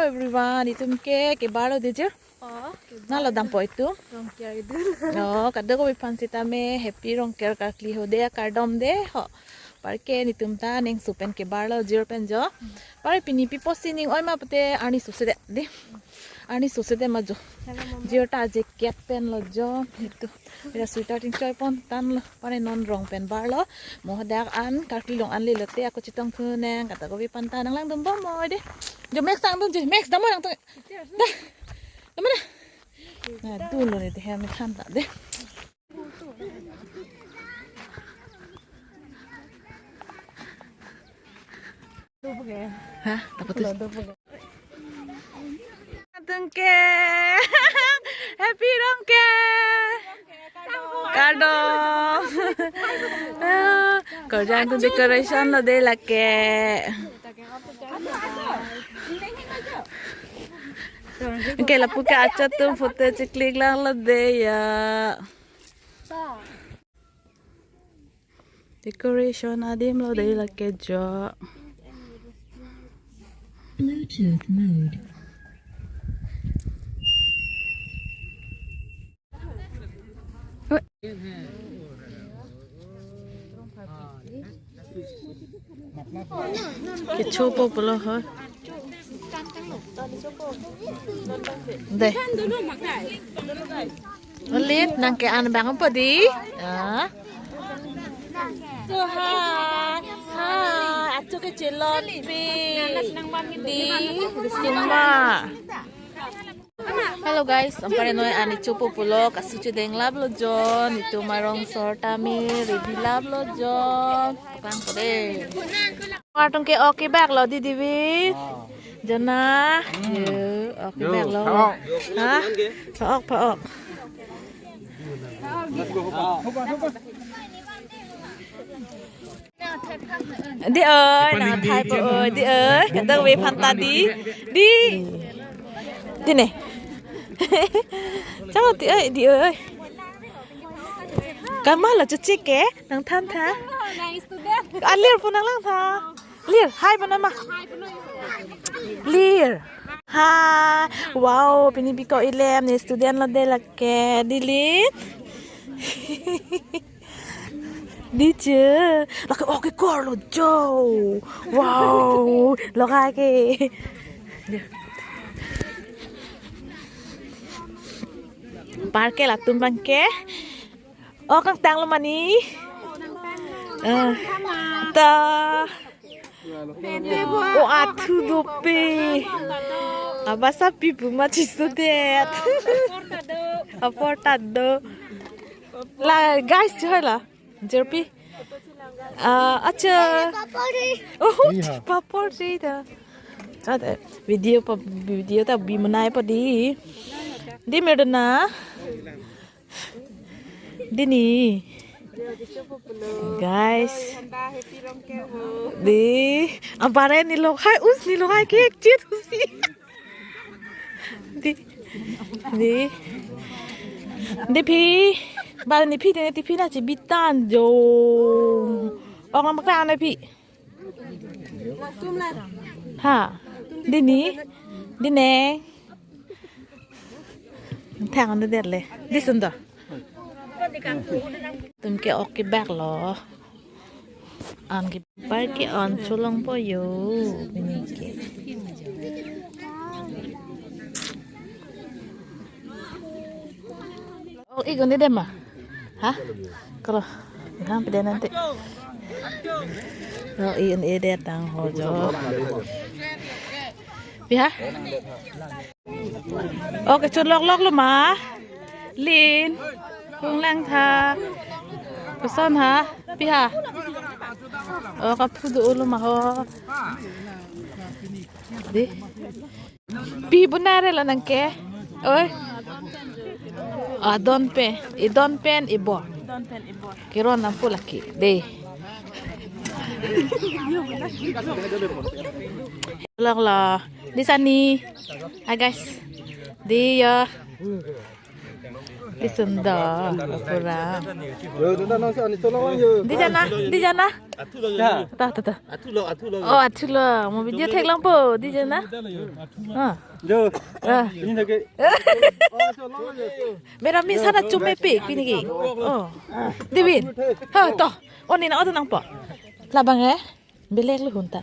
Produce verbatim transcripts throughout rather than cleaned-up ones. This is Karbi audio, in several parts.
Everyone, itum ke kebarlo de, Jir? Oh, kebar. Nalo dampo itum. Rongker itum. Oh, kadokave aphan sitame happy Rongker karkli ahut de, kardom de ho. Parke netum ta ning supen kebarlo, Jir pen jo. Pare pini pi pusi ning oi ma pute arni susedet de. Arni susedet ma jo. Jir ta jacket penlo jo. Itum. Ira sweater chingchoi pon tanglo. Pare non rong pen barlo. Mo hadak an karkli long an le lote ako chetong thu nang kadokave aphan ta nanglangdun bom mo de. Jo Max tangdun je. Max dam mo nangtum. Da. Dam mo da. Na dunlo ne te hem than ta de. Ha, tapos. Atum ke. Happy Rongker. Kardom. Karjang atum decoration lo de lake. Ke lapu ke acho atum photo cheklik lang lo de ya. Decoration adim lo de lake jo. Bluetooth mode. Kechopo pulo ho. De. Ulit nang ke-an abang po di. Ah. So, hi. Hi. Acho ke chelon pi. Di. Di sumba. Hello guys, ampare noi arni chopo pulo, kasu chedeng lap lo jo, netum arong sor tame ready lap lo jo. Pang ko de. Atum ke ok kebak lo di Divi. Jona. Yo, ok kebak lo. Ha? Pa-ok, pa-ok. Di oi, nang thai po oi, di oi. Kadokave aphan ta di. Di. Di ne. Chama ti oi, di oi. Kama la chuchi ke, nang than tha. Alir pu nang lang tha. Lir, hi pu nama. Lir. Hi. Wow, pini piko ilem ne student lo de lake. Di Lin. Di che. Lake ok kekor lo jo. Wow. Lake. Parke latum abang ke. Ok nangtanglo mani. Eh. Ta. O athu dope. Abasa pi pu ma chiso det. Apor ta do. La guys, choi la. Jerpi. Ah, acha. Oh, papor si ta. Ada video pa, video ta bi manai pa di. Di mer dona. Di ne. Guys. Di. Ampare ne lo hai us ne lo hai ke chit usi. Di. Di. Di phi. Ba ne phi de ne ti phi na chi bitan jo. Ong mak ta ne phi. Ha. Di ne. Di ne. Thang anu der le. Di sun do. Tum ke ok kebak lo. An ke parke an cholong po yo. Pini ke. Oh, igun di dema. Ha? Kalau. Nang pede nanti. Oh, igun di datang ho jo. Pi ha? Okay, chun lok lok lo ma. Lin. Hung lang tha. Koson ha? Pi ha? Oh, kaphu do lo ma ho. Di. Pi bunare la nang ke? Oi. Adon pen, idon pen ibor. Kiron nang pulaki. De. Lok lo. Di sani. Hi guys. Di ya. Isun do, pura. Yo, tata nang si ani tolong lang yo. Di jana, di jana. Athu lo ya. Ta, ta, ta. Athu lo, athu lo. Oh, athu lo. Mo video theklongpo, di jana. Ah. Yo. Ah. Ini lagi. Oh, tolong lang yo. Mera mi sana chume pe, pini ki. Oh. Dibin. Ha, to. Oh, nina auto nangpo. Labang eh. Belek lo hunta.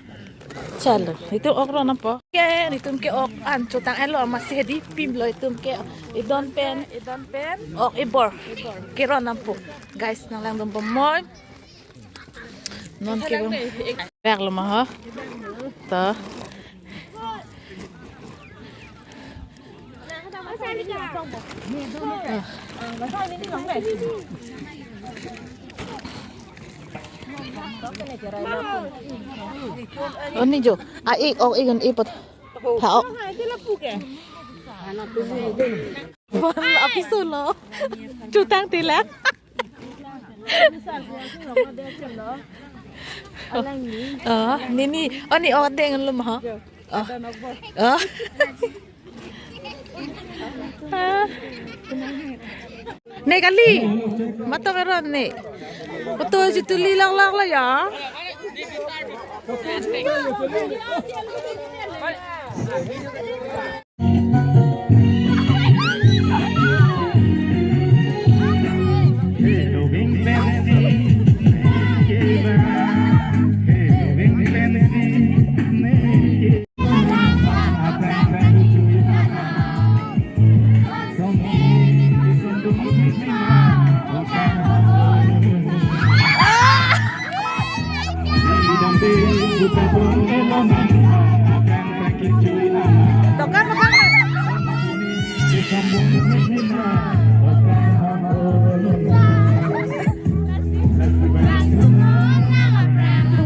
Chalo, itum ok ro nangpo. Ke, itum ke ok an chotang elo, masi hedi pim lo itum ke. Idon pen, idon pen. Ok ibor. Ke ro nangpo. Guys, nang langdun bomoi. Non ke bom. Bag lo ma ho. To. Oni jo, a ik ok ik an ipot. Tha ok. Apiso lo. Chotang tilang. Oh, nini, oni ok deng lo ma ho. Oh. Oh. Ah. Ne kali. Matok eron ne. Photo si tuli lak lak la ya. Tokan, tokan.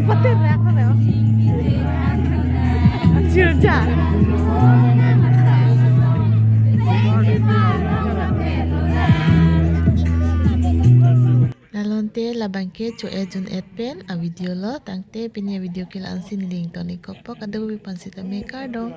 Patir ya, patir ya. Jirja. Lalonte labang ke cho-et jun-et pen a video lo, tangte pini a video ke la-an si neli ingtonikokpo, kadokave aphan sitame kardom.